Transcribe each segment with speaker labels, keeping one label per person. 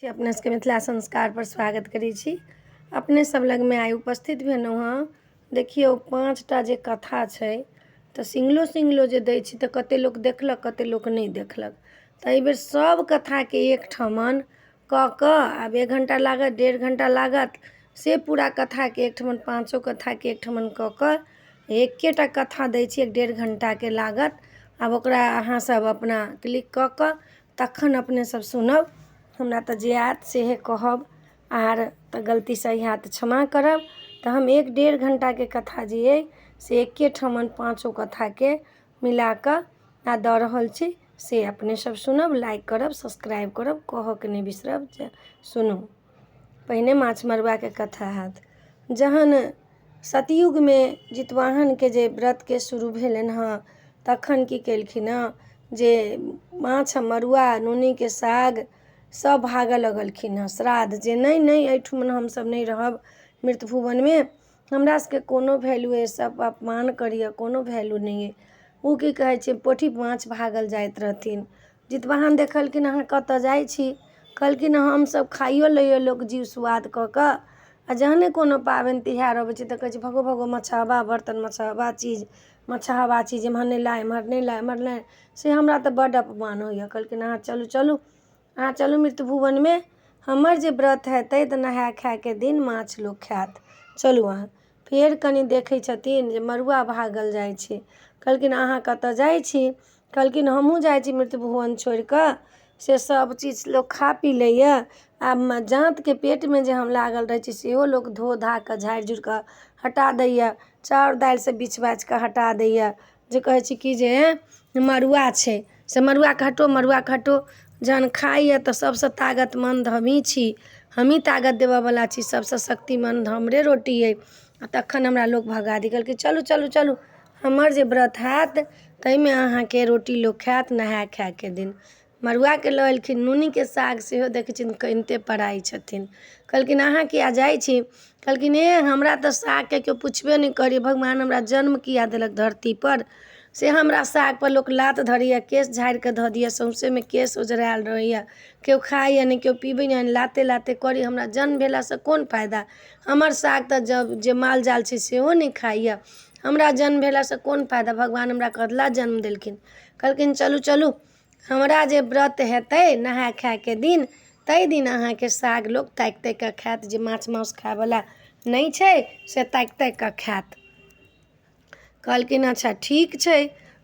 Speaker 1: अपने सबके मिथिला संस्कारपर स्वागत करै छी। अपने सब लगमे आइ उपस्थित भेलहुँ हँ। देखियौ, 5टा जे कथा छै तऽ सिंगलो सिंगलो जे दै छी तऽ कते लोक देखलक, कते लोक नहि देखलक। तऽ एहिबेर सब कथाके एकठमन कऽ कऽ आब 1 घण्टा लागत, 1.5 घण्टा लागत, से पूरा कथाके एकठमन, पाँचो कथाके एकठमन कऽ कऽ एकेटा कथा दै छी। 1-1.5 घण्टाके लागत। आब ओकरा अहाँ सब अपना क्लिक कऽ कऽ तखन अपने सब सुनब। हमरा तऽ जे आयत सेहे कहब, आर तऽ गलती सही हैत क्षमा करब। तऽ हम 1-1.5 घण्टाके कथा जे अइ से एकेठमन पाँचो कथाके मिला कऽ आ दऽ रहल छी, से अपने सब सुनब, लाइक करब, सब्सक्राइब करब, कहऽके नहि बिसरब। जे सुनू, पहिने माछ मरुआके कथा हैत। जहन सतयुगमे जितवाहनके जे व्रतके शुरू भेलनि हँ, तखन की केलखिन हँ जे माछ मरुआ नोनीके साग सब भागऽ लगलखिन हँ श्राद्ध, जे नहि नहि, एहिठमन हमसब नहि रहब मृत भुवनमे, हमरा सबके कोनो वैल्यू अइ, सब अपमान करैये, कोनो वैल्यू नहि अइ। ओ की कहै छै, पोठी माछ भागल जाइत रहथिन। जितवाहन देखलखिन, अहाँ कतऽ जाइ छी? कहलखिन, हमसब खाइयो लैए लोक जीव सुआद कऽ कऽ, आ जहने कोनो पाबनि तिहार अबै छै तऽ कहै छै भगो भगो मछहबा बर्तन, मछहबा चीज, मछहबा चीज, एम्हर नहि ला, एम्हर नहि ला, एम्हर नहि, से हमरा तऽ बड्ड अपमान होइए। कहलखिन, अहाँ चलू चलू, अहाँ चलू मृत्यु भुवनमे, हमर जे व्रत हेतै तऽ नहाय खायके दिन माछ लोक खायत, चलू अहाँ। फेर कनि देखै छथिन जे मड़ुआ भागल जाइ छै। कहलखिन, अहाँ कतऽ जाइ छी? कहलखिन, हमहूँ जाइ छी मृत्यु भुवन छोड़ि कऽ, से सब चीज लोक खा पी लैए, आ जाँतके पेटमे जे हम लागल रहै छी सेहो लोक धो धा कऽ झाड़ि झुड़ि कऽ हटा दैए, चाउर दालि से बीछि बाछि कऽ हटा दैए, जे कहै छै कि जे मड़ुआ छै से मड़ुआके हटो, मड़ुआके हटो। जहन खाइए तऽ सबसँ तागतमन्द हमहीँ छी, हमहीँ तागत देबऽवला छी, सबसँ शक्तिमन्द हमरे रोटी अइ, आ तखन हमरा लोक भगा दै। कहलकै, चलू चलू चलू, हमर जे व्रत हैत ताहिमे अहाँके रोटी लोक खायत नहाय खायके दिन। मड़ुआके लऽ एलखिन। नूनीके साग सेहो देखै छियनि कनिते पड़ाइ छथिन। कहलखिन, अहाँ किया जाइ छी? कहलखिन, एह, हमरा तऽ सागके केओ पुछबे नहि करैए, भगवान हमरा जन्म किया देलक धरतीपर, से हमरा सागपर लोक लात धरैए, केश झाड़िकऽ धऽ दैए, सौँसेमे केश ओझरायल रहैए, केओ खाइए नहि, केओ पीबै नहि, लाते लाते करै, हमरा जन्म भेलासँ कोन फायदा? हमर साग तऽ जब जे माल जाल छै सेहो नहि खाइए, हमरा जन्म भेलासँ कोन फायदा? भगवान हमरा कथी जन्म देलखिन? कहलखिन, चलू चलू, हमरा जे व्रत हेतै नहाय खायके दिन, ताहि दिन अहाँके साग लोक ताकि ताकि कऽ खायत, जे माछ मासु खायवला नहि छै से ताकि ताकि कऽ खायत। कहलखिन, अच्छा ठीक छै।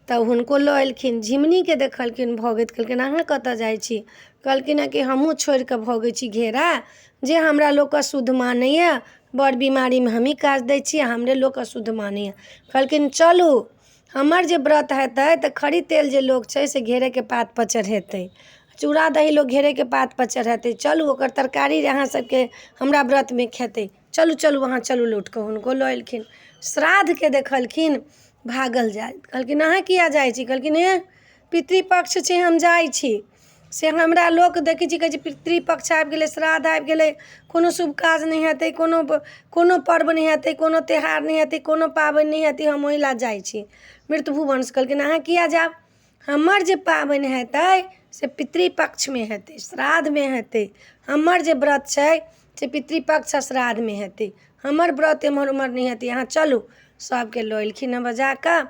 Speaker 1: तऽ हुनको लऽ एलखिन। झिमनीके देखलखिन भगैत। कहलखिन, अहाँ कतऽ जाइ छी? कहलखिन हँ कि हमहूँ छोड़ि कऽ भगै छी घेरा, जे हमरा लोक अशुद्ध मानैए, बड़ बीमारीमे हमहीँ काज दै छी, हमरे लोक अशुद्ध मानैए। कहलखिन, चलू, हमर जे व्रत हेतै तऽ खरी तेल जे लोक छै से घेरेके पातपर चढ़ेतै, चूड़ा दही लोक घेरेके पातपर चढ़ेतै, चलू, ओकर तरकारी अहाँ सबके हमरा व्रतमे खेतै, चलू चलू, अहाँ चलू लौट कऽ। हुनको लऽ एलखिन। श्राद्धके देखलखिन भागल जाइत। कहलखिन, अहाँ किया जाइ छी? कहलखिन, एह, पितृपक्ष छै, हम जाइ छी, से हमरा लोक देखै छी, कहै छै पितृपक्ष आबि गेलै, श्राद्ध आबि गेलै, कोनो शुभ काज नहि हेतै, कोनो कोनो पर्व नहि हेतै, कोनो त्योहार नहि हेतै, कोनो पाबनि नहि हेतै, हम ओहि लए जाइ छी मृत्यु भुवनसँ। कहलखिन, अहाँ किया जायब? हमर जे पाबनि हेतै से पितृपक्षमे हेतै, श्राद्धमे हेतै, हमर जे व्रत छै से पितृपक्ष आ श्राद्धमे हेतै, हमर व्रत एम्हर ओम्हर नहि हेतै, अहाँ चलू। सभके लऽ एलखिन हँ बजा कऽ।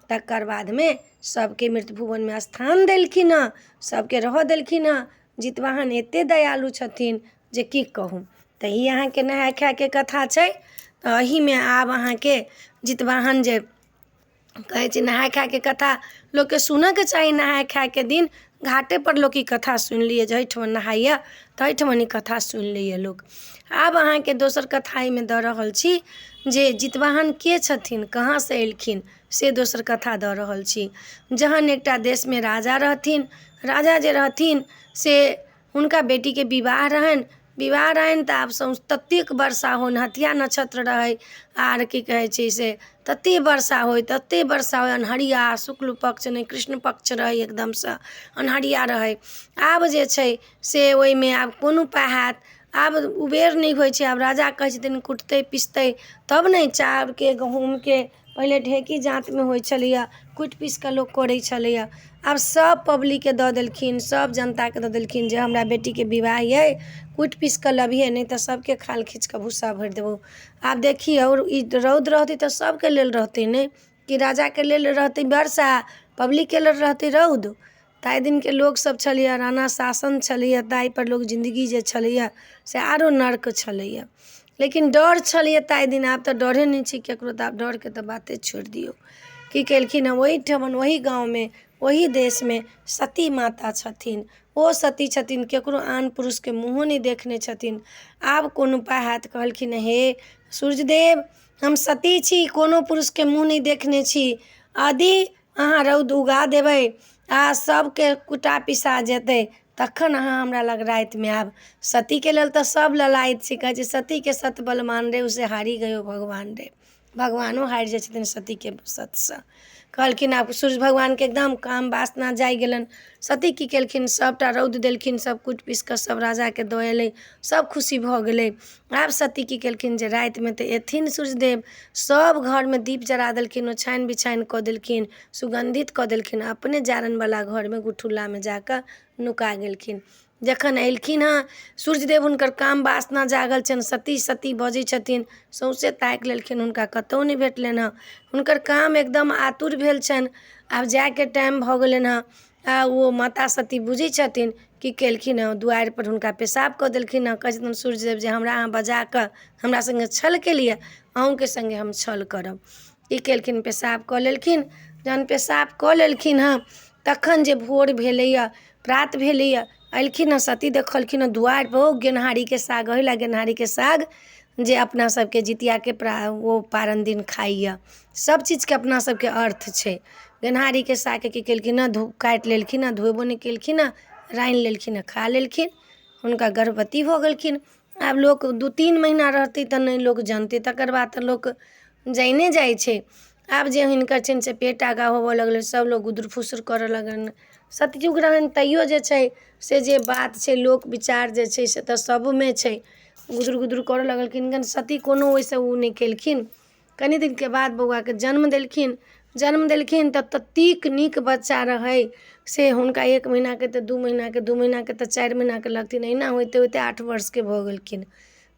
Speaker 1: तकर बादमे सभके मृत्यु भुवनमे स्थान देलखिन हँ, सभके रहऽ देलखिन हँ। जितवाहन एते दयालु छथिन जे की कहू। तऽ ई अहाँके नहाय खायके कथा छै। तऽ एहिमे आब अहाँके जितवाहन जे कहै छै, नहाय खायके कथा लोकके सुनऽके चाही। नहाय खायके दिन घाटेपर लोक ई कथा सुनि लैए, जाहिठमन नहाइए तहिठमन ई कथा सुनि लैए लोक। आब अहाँके दोसर कथा एहिमे दऽ रहल छी जे जितवाहन के छथिन, कहाँसँ एलखिन, से दोसर कथा दऽ रहल छी। जहन एकटा देशमे राजा रहथिन, राजा जे रहथिन से हुनका बेटीके विवाह रहनि। विवाह रहनि तऽ आब सौँस ततेक वर्षा होनि, हथिया नक्षत्र रहै, आर की कहै छै से ततेक वर्षा होइ, ततेक वर्षा होइ, अन्हरिया शुक्ल पक्ष नहि कृष्ण पक्ष रहै, एकदमसँ अन्हरिया रहै। आब जे छै से ओहिमे आब कोन उपाय हैत? आब उबेर नहि होइ छै। आब राजा कहै छथिन, कुटतै पिसतै तब ने चाउरके गहुमके। पहिले ढेकी जाँतमे होइ छलैए, कुटि पीसि कऽ लोक करै छलैए। आब सभ पब्लिकके दऽ देलखिन सभ जनताके दऽ देलखिन जे हमरा बेटीके विवाह अइ कुटि पीसि कऽ लबिहे नहि तऽ सभके खाल खीच कऽ भुस्सा भरि देबौ। आब देखियौ ई रौद रहतै तऽ सभके लेल रहतै ने कि राजाके लेल रहतै वर्षा, पब्लिकके लेल रहतै रौद। ताहि दिनके लोक सब छलैए, राणा शासन छलैए, ताहिपर लोक जिन्दगी जे छलैए से आरो नर्क छलैए। लेकिन डर छलैए ताहि दिन, आब तऽ डरे नहि छै ककरो, तऽ आब डरके तऽ बाते छोड़ि दियौ। की केलखिन हँ, ओहिठमन ओही गाँवमे ओही देशमे सती माता छथिन। ओ सती छथिन, ककरो आन पुरुषके मुँहो नहि देखने छथिन। आब कोन उपाय हैत? कहलखिन हे सूर्यदेव, हम सती छी, कोनो पुरुषके मुँह नहि देखने छी। यदि अहाँ रौद उगा देबै आ सभके कुटा पिसा जेतै तखन अहाँ हमरा लग रातिमे आयब। सतीके लेल तऽ सभ ललायत छै। कहै छै सतीके सत बलवान रे, उसे हारी गयो भगवान रे। भगवानो हारि जाइ छथिन सतीके सतसँ। कहलखिन आब सूर्य भगवानके एकदम काम वासना जागि गेलनि। सती की केलखिन? सभटा रौद देलखिन, सभ कुटि पीसि कऽ सभ राजाके दऽ अयलै, सभ खुशी भऽ गेलै। आब सती की केलखिन जे रातिमे तऽ एथिन सूर्यदेव, सभ घरमे दीप जरा देलखिन, ओछानि बिछानि कऽ देलखिन, सुगन्धित कऽ देलखिन, अपने जारनिवला घरमे गुठुल्लामे जा कऽ नुका गेलखिन। जखन एलखिन हँ सूर्यदेव, हुनकर काम वासना जागल छनि, सती सती बजै छथिन, सौँसे ताकि लेलखिन, हुनका कतहु नहि भेटलनि हँ। हुनकर काम एकदम आतुर भेल छनि, आब जायके टाइम भऽ गेलनि हँ। आ ओ माता सती बुझै छथिन। की केलखिन हँ? दुआरिपर हुनका पेशाब कऽ देलखिन हँ। कहै छथिन सूर्यदेव जे हमरा अहाँ बजा कऽ हमरा सङ्गे छल केलियै, अहूँके सङ्गे हम छल करब। की केलखिन? पेशाब कऽ लेलखिन। जहन पेशाब कऽ लेलखिन हँ तखन जे भोर भेलैए, प्रात भेलैए, एलखिन हँ सती, देखलखिन हँ दुआरिपर ओ गेनहारीके साग, ओहि लए गेनहारीके साग जे अपना सबके जितियाके प्रा ओ पारन दिन खाइए। सभ चीजके अपना सबके अर्थ छै। गेनहारीके सागके की केलखिन हँ? धो काटि लेलखिन हँ, धोबो नहि केलखिन हँ, रान्हि लेलखिन हँ, खा लेलखिन, हुनका गर्भवती भऽ गेलखिन। आब लोक 2-3 महीना रहतै तऽ नहि लोक जनतै, तकर बाद तऽ लोक जानिए जाइ छै। आब जे हिनकर छनि से पेट आगाँ होबऽ लगलै, सभ लोक गुदुर फुसुर करऽ लगलनि। सतयुग रहनि तैयो जे छै से जे बात छै, लोक विचार जे छै से तऽ सभमे छै। गुदुर गुदुर करऽ लगलखिन। सती कोनो ओहिसँ ओ नहि केलखिन। कनि दिनके बाद बौआके जन्म देलखिन। जन्म देलखिन तऽ ततेक नीक बच्चा रहै से हुनका 1 महीनाके तऽ 2 महीनाके, 2 महीनाके तऽ 4 महीनाके लगथिन। एहिना होइते होइते 8 वर्षके भऽ गेलखिन।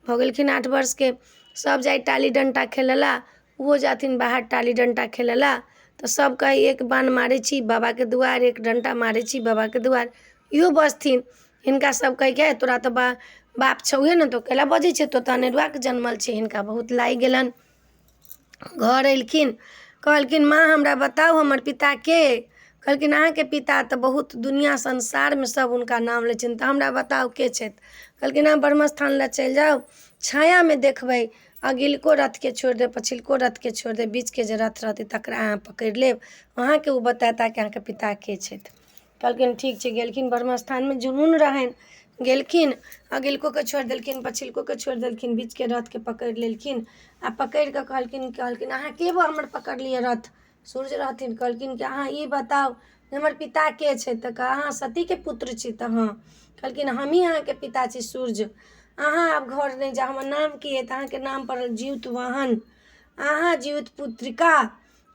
Speaker 1: भऽ गेलखिन 8 वर्षके, सभ जाइ टाली डण्टा खेलै लए, ओहो जाथिन बाहर टाली डण्टा खेलै लए। तऽ सभ कहै एक बाण मारै छी बाबाके दुआरि, एक डण्टा मारै छी बाबाके दुआरि। इहो बजथिन। हिनका सभ कहै कि तोरा तऽ बाप छौहे ने, तऽ कैला बजै छै? तो तऽ अनेरुआके जनमल छै। हिनका बहुत लागि गेलनि। घर एलखिन, कहलखिन माँ हमरा बताउ हमर पिता के? कहलखिन अहाँके पिता तऽ बहुत दुनिआँ संसारमे सभ हुनका नाम लै छनि, तऽ हमरा बताउ के छथि? कहलखिन अहाँ ब्रह्म स्थान लए चलि जाउ, छायामे देखबै, अगिलको रथके छोड़ि देब, पछिलको रथके छोड़ि देब, बीचके जे रथ रहतै तकरा अहाँ पकड़ि लेब, अहाँके ओ बतेता कि अहाँके पिता के छथि। कहलखिन ठीक छै। गेलखिन ब्रह्म स्थानमे, जुनून रहनि, गेलखिन, अगिलकोके छोड़ि देलखिन, पछिलकोके छोड़ि देलखिन, बीचके रथके पकड़ि लेलखिन आ पकड़ि कऽ कहलखिन, कहलखिन अहाँ के हमर पकड़लियै रथ? सूर्य रहथिन। कहलखिन कि अहाँ ई बताउ जे हमर पिता के छै? तऽ अहाँ सतीके पुत्र छी? तऽ हँ। कहलखिन हमही अहाँके पिता छी सूर्य, अहाँ आब घर नहि जाउ। हमर नाम की अइ? तऽ अहाँके नाम पड़ल जीवित वाहन, अहाँ जीवित पुत्रिका,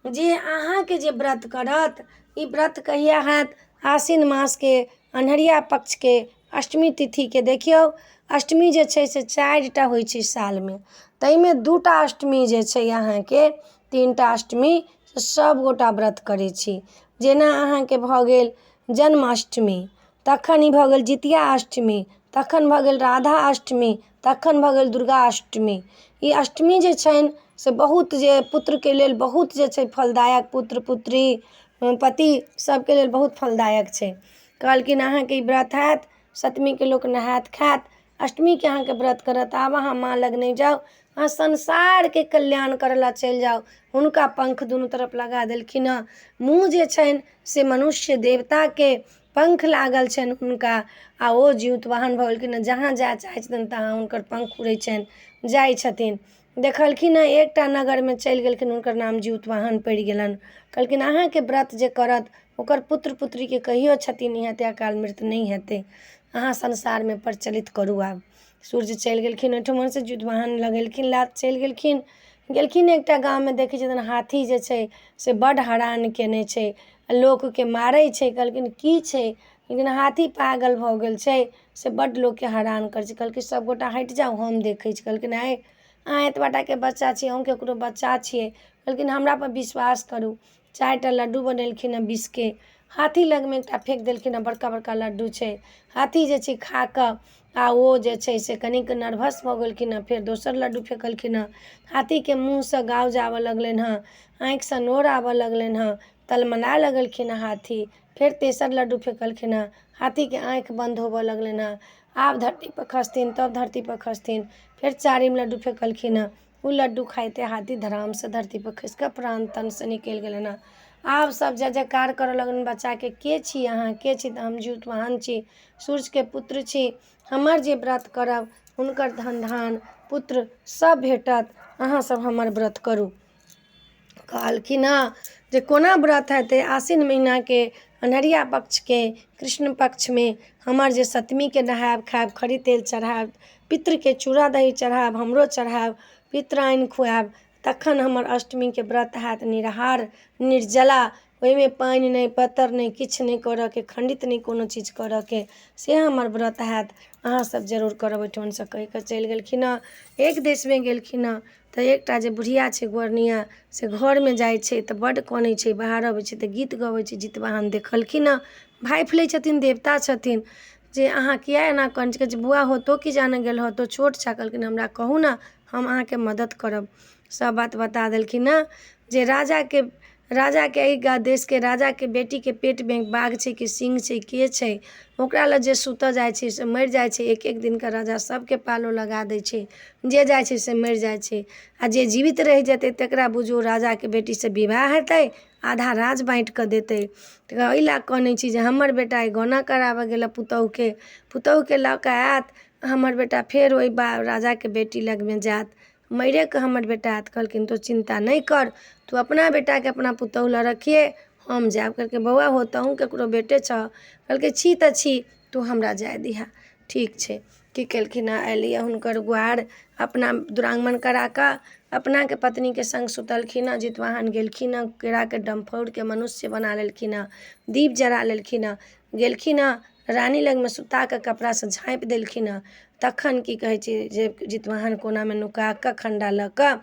Speaker 1: जे अहाँके जे व्रत करत। ई व्रत कहिया हैत? आश्विन मासके अन्हरिया पक्षके अष्टमी तिथिके। देखियौ, अष्टमी जे छै से 4टा होइ छै सालमे, ताहिमे 2टा अष्टमी जे छै अहाँके, 3टा अष्टमी सभगोटा व्रत करै छी। जेना अहाँके भऽ गेल जन्माष्टमी, तखन ई भऽ गेल जितिया अष्टमी, तखन भऽ गेल राधा अष्टमी, तखन भऽ गेल दुर्गा अष्टमी। ई अष्टमी जे छनि से बहुत जे पुत्रके लेल बहुत जे छै फलदायक, पुत्र पुत्री पति सभके लेल बहुत फलदायक छै। कहलखिन अहाँके ई व्रत हैत, सप्तमीके लोक नहायत खायत, अष्टमीके अहाँके व्रत करत। आब अहाँ माँ लग नहि जाउ, अहाँ संसारके कल्याण करऽ लए चलि जाउ। हुनका पंख दुनू तरफ लगा देलखिन हँ। मुँह जे छनि से मनुष्य देवताके पंख लागल छनि हुनका आ ओ जीवित वाहन भऽ गेलखिन हँ। जहाँ जाय चाहै छथिन तहाँ हुनकर पंख उड़ै छनि, जाइ छथिन। देखलखिन हँ एकटा नगरमे चलि गेलखिन, हुनकर नाम जीवित वाहन पड़ि गेलनि। कहलखिन अहाँके व्रत जे करत ओकर पुत्र पुत्रीके कहियो क्षति नहि हेतै, अकाल मृत्यु नहि हेतै। अहाँ संसारमे प्रचलित करू। आब सूर्य चलि गेलखिन ओहिठमनसँ, जितवाहन लगेलखिन लात, चलि गेलखिन। गेलखिन एकटा गाममे, देखै छथिन हाथी जे छै से बड्ड हरान केने छै। लोकके मारै छै। कहलखिन की छै? लेकिन हाथी पागल भऽ गेल छै, से बड्ड लोकके हरान करै छै। कहलकै सभ गोटा हटि जाउ, हम देखै छी। कहलखिन आँय, अहाँ एतबा टाके बच्चा छी, अहूँ ककरो बच्चा छियै। कहलखिन हमरापर विश्वास करू। 4टा लड्डू बनेलखिन हँ विषके, हाथी लगमे एकटा फेँक देलखिन हँ। बड़का बड़का लड्डू छै। हाथी जे छै खा कऽ आ ओ जे छै से कनिक नर्वस भऽ गेलखिन हँ। फेर दोसर लड्डू फेँकलखिन हँ, हाथीके मुँहसँ गाउज आबऽ लगलनि हँ, आँखिसँ नोर आबऽ लगलनि हँ, तलमलाय लगलखिन हँ हाथी। फेर तेसर लड्डू फेँकलखिन हँ, हाथीके आँखि बन्द होबऽ लगलनि हँ, आब धरतीपर खसथिन तब धरतीपर खसथिन। फेर चारिम लड्डू फेँकलखिन हँ, ओ लड्डू खाइते हाथी धड़ामसँ धरतीपर खसि कऽ प्राण तनसँ निकलि गेलनि हँ। आब सभ जय जयकार करऽ लगलनि बच्चाके, के छी अहाँ, के छी? तऽ हम जितवाहन छी, सूर्यके पुत्र छी। हमर जे व्रत करब हुनकर धन धान पुत्र सभ भेटत, अहाँसभ हमर व्रत करू। कहलखिन हँ जे कोना व्रत हेतै? आसिन महिनाके अन्हरिया पक्षके कृष्ण पक्षमे हमर जे सप्तमीके नहायब खायब, खरी तेल चढ़ायब, पितृके चूड़ा दही चढ़ायब, हमरो चढ़ायब, पितराइन खुआयब, तखन हमर अष्टमीके व्रत हैत। निराहार निर्जला, ओहिमे पानि नहि, पत्तर नहि, किछु नहि करयके, खण्डित नहि कोनो चीज करयके, से हमर व्रत हैत, अहाँसभ जरूर करब। ओहिठमनसँ कहि कऽ चलि गेलखिन हँ। एक देशमे गेलखिन हँ तऽ एकटा जे बुढ़िया छै गोरनिया, से घरमे जाइ छै तऽ बड्ड कनै छै, बाहर अबै छै तऽ गीत गबै छै। जितवाहन देखलखिन हँ, भाँपि लै छथिन, देवता छथिन, जे अहाँ किए एना कनै छी? कहै छै बौआ हो, तो की जाने गेल हो, तो छोट छह। कहलखिन हमरा कहू ने, हम अहाँके मदति करब। सभ बात बता देलखिन हँ जे राजाके एहि देशके राजाके बेटीके पेटमे बाघ छै कि सिंह छै, के छै? ओकरा लग जे सुतऽ जाइ छै से मरि जाइ छै। एक एक दिनके राजा सभके पालो लगा दै छै, जे जाइ छै से मरि जाइ छै, आ जे जीवित रहि जेतै तकरा बुझू राजाके बेटीसँ विवाह हेतै, आधा राज बाँटि कऽ देतै। तऽ एहि लए कनै छी जे हमर बेटा आइ गौना कराबऽ गेलए पुतहुके, पुतहुके लऽ कऽ आयत, हमर बेटा फेर ओहि राजाके बेटी लगमे जायत, मरिएकऽ हमर बेटा आयत। कहलखिन तू चिन्ता नहि कर, तू अपना बेटाके अपना पुतहु लग रखिहे, हम जायब। कहलकै बौआ हो, तहूँ ककरो बेटे छह। कहलकै छी तऽ छी, तू हमरा जाय दिहऽ। ठीक छै। की केलखिन हँ? अयलैए हुनकर गुआर, अपना दुरागमन करा कऽ अपनाके पत्नीके सङ्ग सुतलखिन हँ। जितवाहन गेलखिन हँ, केराके डम्फौरके मनुष्य बना लेलखिन हँ, दीप जरा लेलखिन हँ, गेलखिन हँ रानी लगमे, सुता कऽ कपड़ासँ झाँपि देलखिन हँ। तखन की कहै छै जे जितवाहन कोनामे नुका कऽ खण्डा लऽ कऽ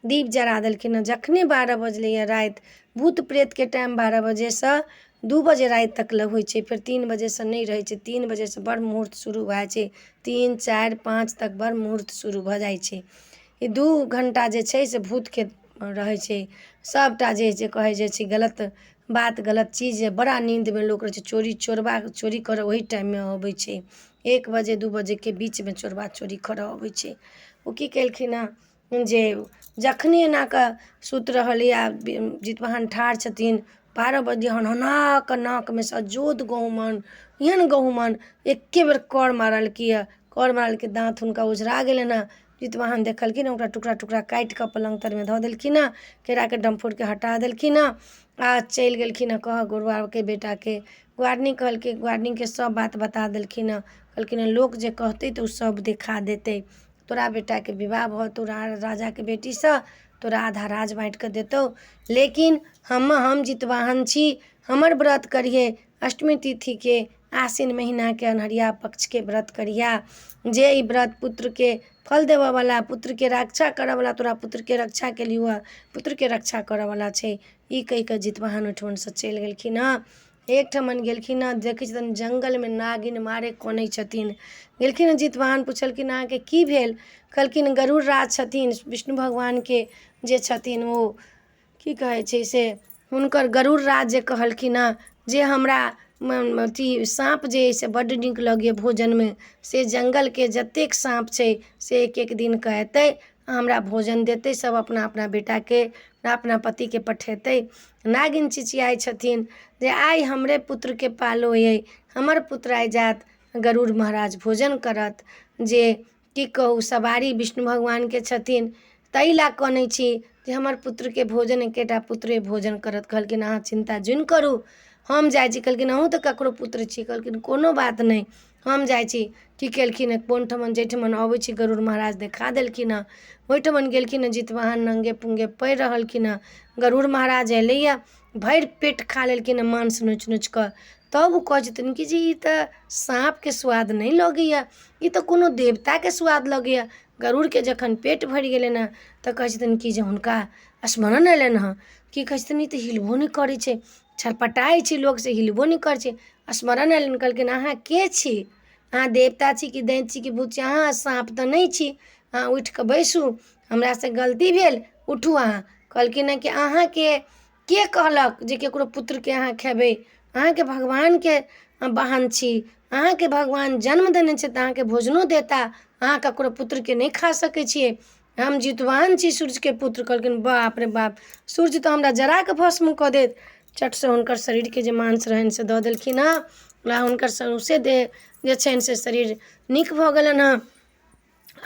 Speaker 1: दीप जरा देलखिन हँ। जखने 12 बजलैए राति, भूत प्रेतके टाइम 12 बजेसँ 2 बजे राति तक लए होइ छै, फेर 3 बजेसँ नहि रहै छै। 3 बजेसँ बड़ मुहूर्त शुरू भऽ जाइ छै, 3 4 5 तक बड़ मुहूर्त शुरू भऽ जाइ छै। ई 2 घण्टा जे छै से भूतके रहै छै। सभटा जे जे कहै जाइ छै गलत बात, गलत चीज, जे बड़ा नीन्दमे लोक रहै छै, चोरी चोरबा चोरी करऽ ओहि टाइममे अबै छै। 1 बजे 2 बजेके बीचमे चोरबा चोरी करऽ अबै छै। ओ की केलखिन हँ जे जखने एना कऽ सुति रहलैए, जितवाहन ठाढ़ छथिन, 12 बजे हनहना कऽ नाकमे सँ जोत गहुमन एहन गहुमन एक्के बेर कर मारलकै। कर मारलकै, दाँत हुनका ओझरा गेलनि हँ। जितवाहन देखलखिन, ओकरा टुकड़ा टुकड़ा काटि कऽ पलङ्ग तरमे धऽ देलखिन हँ, केराके डम्फौरके हटा देलखिन हँ आ चलि गेलखिन हँ कहऽ गुरुआरके बेटाके। गुआरनी कहलकै, गुआरनीके सभ बात बता देलखिन हँ। कहलखिन हँ लोक जे कहतै तऽ ओ सभ देखा देतै। तोरा बेटाके विवाह भऽ तोरा राजाके बेटीसँ, तोरा आधा राज बाँटि कऽ देतौ, लेकिन हम जितवाहन छी, हमर व्रत करिहे, अष्टमी तिथिके आसिन महिनाके अन्हरिया पक्षके व्रत करिहे। जे ई व्रत पुत्रके फल देबऽवला, पुत्रके रक्षा करऽवला, तोरा पुत्रके रक्षा केलियौ हँ, पुत्रके रक्षा करऽवला छै। ई कहि कऽ जितवाहन ओहिठमनसँ चलि गेलखिन हँ। एकठमन गेलखिन हँ, देखै छथिन जङ्गलमे नागिन मारे कनै छथिन। गेलखिन हँ जितवाहन, पुछलखिन अहाँके की भेल? कहलखिन गरुड़ राज छथिन, विष्णु भगवानके जे छथिन, ओ की कहै छै से हुनकर गरुड़ राज जे कहलखिन हँ जे हमरा अथी साँप जे अइ से बड्ड नीक लगैए भोजनमे, से जङ्गलके जतेक साँप छै से एक एक दिनके एतै, हमरा भोजन देतै, सभ अपना अपना बेटाके अपना पतिके पठेतै। नागिन चिचियाइ छथिन जे आइ हमरे पुत्रके पालो अइ, हमर पुत्र आइ जायत, गरुड़ महाराज भोजन करत। जे की कहू, सवारी विष्णु भगवानके छथिन, ताहि लए कनै छी जे हमर पुत्रके भोजन एकेटा पुत्रे भोजन करत। कहलखिन अहाँ चिन्ता जुनि करू, हम जाइ छी। कहलखिन अहूँ तऽ ककरो पुत्र छी। कहलखिन कोनो बात नहि, हम जाइ छी। की केलखिन हँ, कोन ठमन जाहिठमन अबै छी गरुड़ महाराज देखा देलखिन हँ, ओहिठमन गेलखिन हँ। जितवाहन नंगे पुंगे पड़ि रहलखिन हँ। गरुड़ महाराज अयलैए, भरि पेट खा लेलखिन हँ मांस नोचि नोचि कऽ। तब ओ कहै छथिन कि जे ई तऽ साँपके स्वाद नहि लगैए, ई तऽ कोनो देवताके स्वाद लगैए। गरुड़के जखन पेट भरि गेलनि हँ तऽ कहै छथिन कि जे हुनका स्मरण अयलनि हँ। की कहै छथिन, ई तऽ हिलबो नहि करै छै, छटपटाइ छै लोक से हिलबो नहि करै छै। स्मरण अयलनि, कहलखिन अहाँ के छी? अहाँ देवता छी कि दैत्य छी कि भूत छी? अहाँ साँप तऽ नहि छी? अहाँ उठि कऽ बैसू, हमरासँ गलती भेल, उठू अहाँ। कहलखिन हँ कि अहाँके के कहलक जे ककरो पुत्रके अहाँ खेबै? अहाँके भगवानके वाहन छी, अहाँके भगवान जन्म देने छथि, अहाँके भोजनो देता, अहाँ ककरो पुत्रके नहि खा सकै छियै। हम जितवाहन छी, सूर्यके पुत्र। कहलखिन बाप रे बाप, सूर्य तऽ हमरा जरा कऽ भस्म कऽ देत। चटसँ हुनकर शरीरके जे मांस रहनि से दऽ देलखिन हँ। हुनकर सौँसे देह जे छनि से शरीर नीक भऽ गेलनि हँ।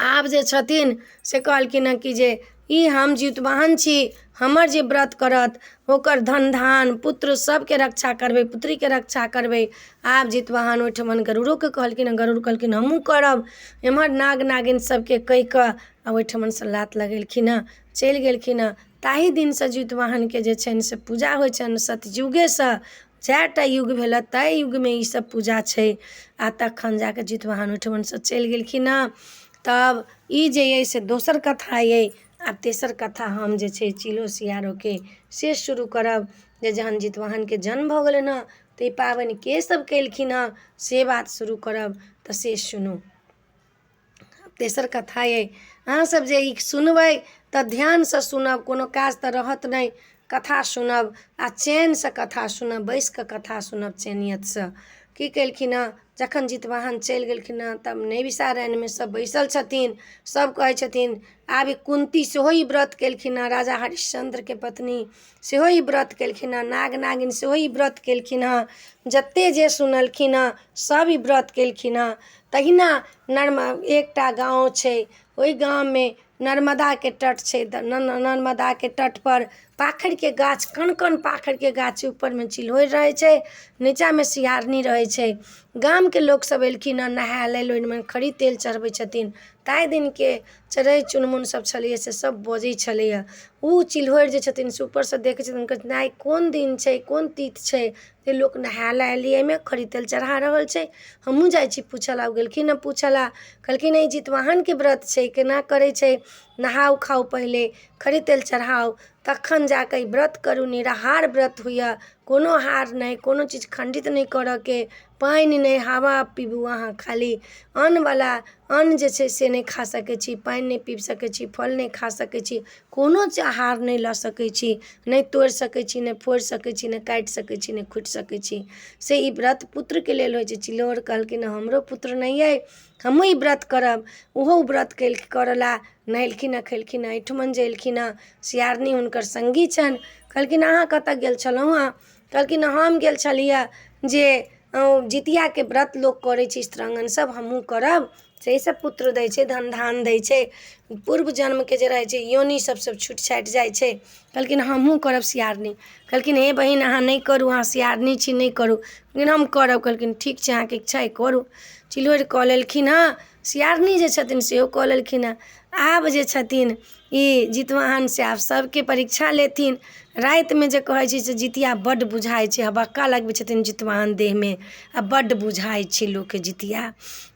Speaker 1: आब जे छथिन से कहलखिन हँ कि जे ई हम जितवाहन छी, हमर जे व्रत करत ओकर धन धान पुत्र सबके रक्षा करबै, पुत्रीके रक्षा करबै। आब जितवाहन ओहिठमन गरुड़ोके कहलखिन हँ। गरुड़ कहलखिन हमहूँ करब। एम्हर नाग नागिन सबके कहि कऽ आ ओहिठमनसँ लात लगेलखिन हँ, चलि गेलखिन हँ। ताहि दिनसँ जितवाहनके जे छनि से पूजा होइ छनि। सतयुगेसँ चारि टा युग भेल हँ, ताहि युगमे ईसब पूजा छै। आ तखन जाकऽ जितवाहन ओहिठमनसँ चलि गेलखिन हँ। तब ई जे अइ से दोसर कथा अइ। आब तेसर कथा हम जे छै चिलो सियारोके से शुरू करब, जे जहन जितवाहनके जन्म भऽ गेलनि हँ तऽ ई पाबनि के सब केलखिन हँ से बात शुरू करब, तऽ से सुनू। तेसर कथा अइ। अहाँसब जे ई सुनबै तऽ ध्यानसँ सुनब, कोनो काज तऽ रहत नहि, कथा सुनब आ चैनसँ कथा सुनब, बैसि कऽ कथा सुनब चैनियतसँ। की केलखिन हँ, जखन जितवाहन चलि गेलखिन हँ तब नैमिषारण्यमे सब बैसल छथिन। सब कहै छथिन आब कुन्ती सेहो ई व्रत केलखिन हँ, राजा हरिश्चन्द्रके पत्नी सेहो ई व्रत केलखिन हँ, नाग नागिन सेहो ई व्रत केलखिन हँ, जते जे सुनलखिन हँ सब ई व्रत केलखिन हँ। तहिना नर्म एकटा गाँव छै, ओहि गाममे नर्मदाके तट छै। नर्मदाके तटपर पाखरिके गाछ, कन कन पाखरिके गाछ छै, ऊपरमे चिल्होरि रहै छै, नीचाँमे सियारनी रहै छै। गामके लोकसब एलखिन हँ नहाय लेल, ओहिमे खरी तेल चढ़बै छथिन। ताहि दिनके चिड़ै चुनमुन सब छलैए से सब बजै छलैए। ओ चिल्होरि जे छथिन से ऊपरसँ देखै छथिन, कहै छथिन आइ कोन दिन छै, कोन तीथ छै जे लोक नहाय लए एलैए, एहिमे खरी तेल चढ़ा रहल छै, हमहूँ जाइ छी पूछऽ लए। ओ गेलखिन हँ पूछऽ लए, कहलखिन ई जितवाहनके व्रत छै, केना करै छै? नहाउ खाउ, पहिले खरी तेल चढ़ाउ, तखन जाकऽ ई व्रत करू। निराहार व्रत होइए, कोनो हार नहि, कोनो चीज खण्डित नहि करऽके, पानि नहि, हवा पीबू अहाँ खाली। अन्नवला अन्न जे छै से नहि खा सकै छी, पानि नहि पीब सकै छी, फल नहि खा सकै छी, कोनो आहार नहि लऽ सकै छी, नहि तोड़ि सकै छी, नहि फोड़ि सकै छी, नहि काटि सकै छी, नहि खोटि सकै छी। से ई व्रत पुत्रके लेल होइ छै। चिल्होरि कहलखिन हमरो पुत्र नहि अइ, हमहूँ ई व्रत करब। ओहो व्रत करऽ लए नहेलखिन हँ, खेलखिन हँ। एहिठमन जे एलखिन हँ, सियारनी हुनकर सङ्गी छनि। कहलखिन अहाँ कतऽ गेल छलहुँ हँ? कहलखिन हम गेल छलियै जे जितियाके व्रत लोक करै छै, स्त्रांगण सब, हमहूँ करब। से पुत्र दै छै, धन धान दै छै, पूर्व जन्मके जे रहै छै योनि सब सब छुटि छाटि जाइ छै। कहलखिन हमहूँ करब। सियारनी कहलखिन हे बहिन, अहाँ नहि करू, अहाँ सियारनी छी, नहि करू। लेकिन हम करब। कहलखिन ठीक छै, अहाँके इच्छा अइ करू। चिल्होरि कऽ लेलखिन हँ, सियारनी जे छथिन सेहो कऽ लेलखिन हँ। आब जे छथिन ई जितवाहन से आब सबके परीक्षा लेथिन। रातिमे जे कहै छै से जितिया बड्ड बुझाइ छै, हबक्का लगबै छथिन जितवाहन देहमे आ बड्ड बुझाइ छै लोकके जितिया।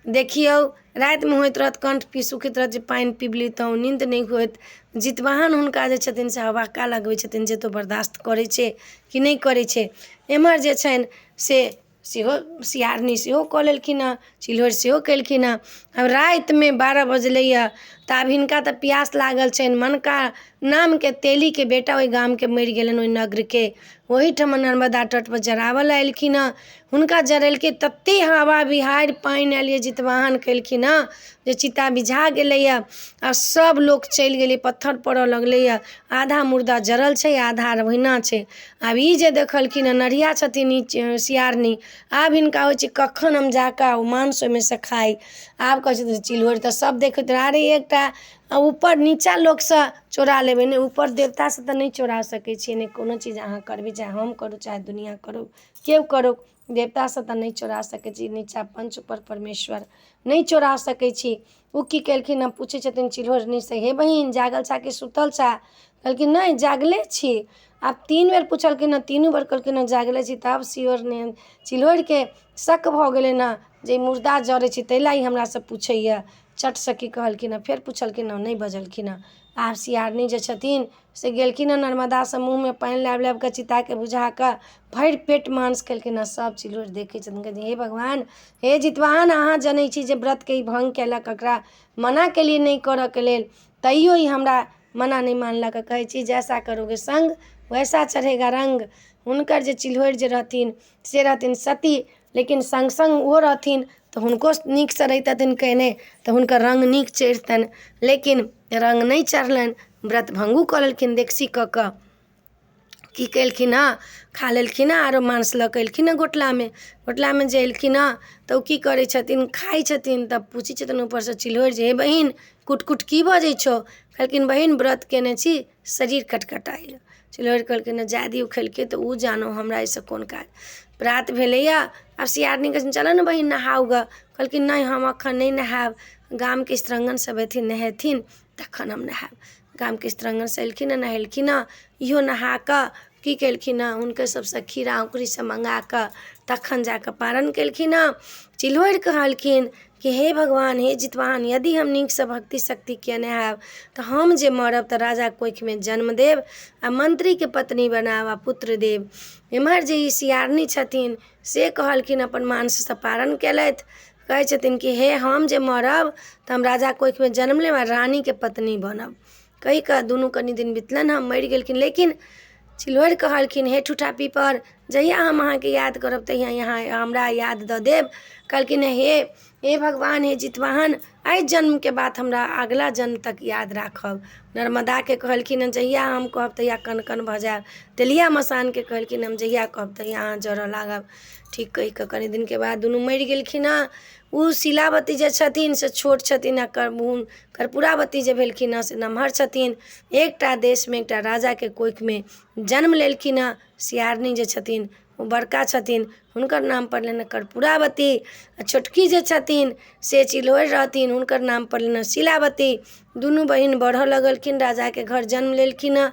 Speaker 1: देखियौ रातिमे होइत रहत कण्ठ पी सुखैत रहत जे पानि पीब लितहुँ, नीन्द नहि होइत। जितवाहन हुनका जे छथिन से हबक्का लगबै छथिन जे तो बर्दाश्त करै छै कि नहि करै छै। एम्हर जे छनि से सेहो सियारनी सेहो कऽ लेलखिन हँ, चिल्होरि सेहो केलखिन हँ। आब रातिमे 12 बजलैए तऽ आब हिनका तऽ प्यास लागल छनि। मनका नामके तेलीके बेटा ओहि गामके मरि गेलनि, ओहि नग्रके ओहिठाम नर्मदा तटपर जराबऽ लए एलखिन हँ। हुनका जरेलकै, तते हवा बिहाड़ि पानि आयल यऽ, जितवाहन केलखिन हँ जे चिता मिझा गेलैए आ सब लोक चलि गेलै। पत्थर पड़ऽ लगलैए, आधा मुर्दा जरल छै, आधा ओहिना छै। आब ई जे देखलखिन हँ, नढ़िया छथिन ई सियारनी, आब हिनका होइ छै कखन हम जाकऽ ओ मांस ओहिमेसँ खाइ। आब कहै छथिन चिल्होरि तऽ सब देखैत रहै, अरे एकटा ऊपर नीचा लोकसँ चोरा लेबै ने, ऊपर देवतासँ तऽ नहि चोरा सकै छियै ने। कोनो चीज अहाँ करबै, चाहे हम करू, चाहे दुनिआँ करू, केओ करू, देवतासँ तऽ नहि चोरा सकै छी, नीचाँ पंच ऊपर परमेश्वर, नहि चोरा सकै छी। ओ की केलखिन हँ, पूछै छथिन चिल्होरनीसँ, हे बहिन, जागल छह कि सुतल छह? कहलखिन नहि, जागले छी। आब 3 बेर पुछलखिन हँ, तीनू बेर कहलखिन हँ जागले छी। तब सियोरनी चिल्होरिके शक भऽ गेलनि हँ जे मुर्दा जरै छी ताहि लए ई हमरासँ पूछैए। चटसँ की कहलखिन हँ, फेर पुछलखिन हँ, नहि बजलखिन हँ। आब सियारनी जे छथिन से गेलखिन हँ नर्मदासँ मुँहमे पानि लाबि लाबि कऽ चिताके बुझा कऽ भरि पेट मांस खेलखिन हँ। सभ चिल्होरि देखै छथिन, कहै हे भगवान, हे जितवाहन, अहाँ जनै छी जे व्रतके ई भङ्ग केलक, एकरा मना केलियै नहि करऽके लेल, तैयो ई हमरा मना नहि मानलक। कहै छी जैसा करोगे संग वैसा चढ़ेगा रंग। हुनकर जे चिल्होरि जे रहथिन से रहथिन सती, लेकिन सङ्ग सङ्ग ओहो रहथिन तऽ हुनको नीकसँ रहितथिन कयने तऽ हुनकर रङ्ग नीक चढ़ितनि, लेकिन रङ्ग नहि चढ़लनि, व्रत भङ्गो कऽ लेलखिन। देखसी कऽ कऽ की केलखिन हँ, खा लेलखिन हँ, आरो मांस लऽ कऽ एलखिन हँ गोटलामे। गोटलामे जे एलखिन हँ तऽ ओ की करै छथिन, खाइ छथिन। तब पूछै छथिन ऊपरसँ चिल्होरि जे हे बहिन, कुट कुट की बजै छौ? कहलखिन बहिन, व्रत केने छी, शरीर कटकटाइए। चिल्होरि कहलखिन हँ जाय दियौ, खेलकै तऽ ओ जानो, हमरा एहिसँ कोन काज। प्रात भेलैए, आब सियारनी कहै छथिन चलऽ ने बहिन नहाउ गऽ। कहलखिन नहि, हम एखन नहि नहायब, गामके स्त्रंगन सब अयथिन नहेथिन तखन हम नहायब। गामके स्त्रंगन सब एलखिन हँ, नहेलखिन हँ। इहो नहा कऽ की केलखिन हँ, हुनके सबसँ खीरा औङ्कुरी सब मँगा कऽ तखन जा कऽ पारन केलखिन हँ। चिल्होरि कहलखिन कि हे भगवान, हे जितवाहन, यदि हम नीकसँ भक्ति शक्ति कयने हैब तऽ हम जे मरब तऽ राजाके कोखिमे जन्म देब आ मन्त्रीके पत्नी बनायब आ पुत्र देब। एम्हर जे ई सियारनी छथिन से कहलखिन, अपन मांससँ पारन केलथि, कहै छथिन कि हे हम जे मरब तऽ हम राजा कोखिमे जन्म लेब आ रानीके पत्नी बनब। कहि कऽ दुनू कनि दिन बितलनि हँ, मरि गेलखिन। लेकिन चिल्होरि कहलखिन हे ठूठा पीपर, जहिया हम अहाँके याद करब तहिया यहाँ हमरा याद दऽ देब। कहलखिन हे हे भगवान, हे जितवाहन, एहि जन्मके बात हमरा अगिला जन्म तक याद राखब। नर्मदाके कहलखिन हँ जहिया हम कहब तहिया कन कन भऽ जायब। तेलिया मसानके कहलखिन हम जहिया कहब तहिया अहाँ जरऽ लागब। ठीक कहि कऽ कनि दिनके बाद दुनू मरि गेलखिन हँ। ओ शीलावती जे छथिन से छोट छथिन आ कर्पूरावती जे भेलखिन हँ से नमहर छथिन। एकटा देशमे एकटा राजाके कोखिमे जन्म लेलखिन हँ। सियारनी जे छथिन ओ बड़का छथिन, हुनकर नाम पड़लनि कर्पूरावती, आ छोटकी जे छथिन से चिल्होरि रहथिन, हुनकर नाम पड़लनि शीलावती। दुनू बहिन बढ़ऽ लगलखिन, राजाके घर जन्म लेलखिन हँ।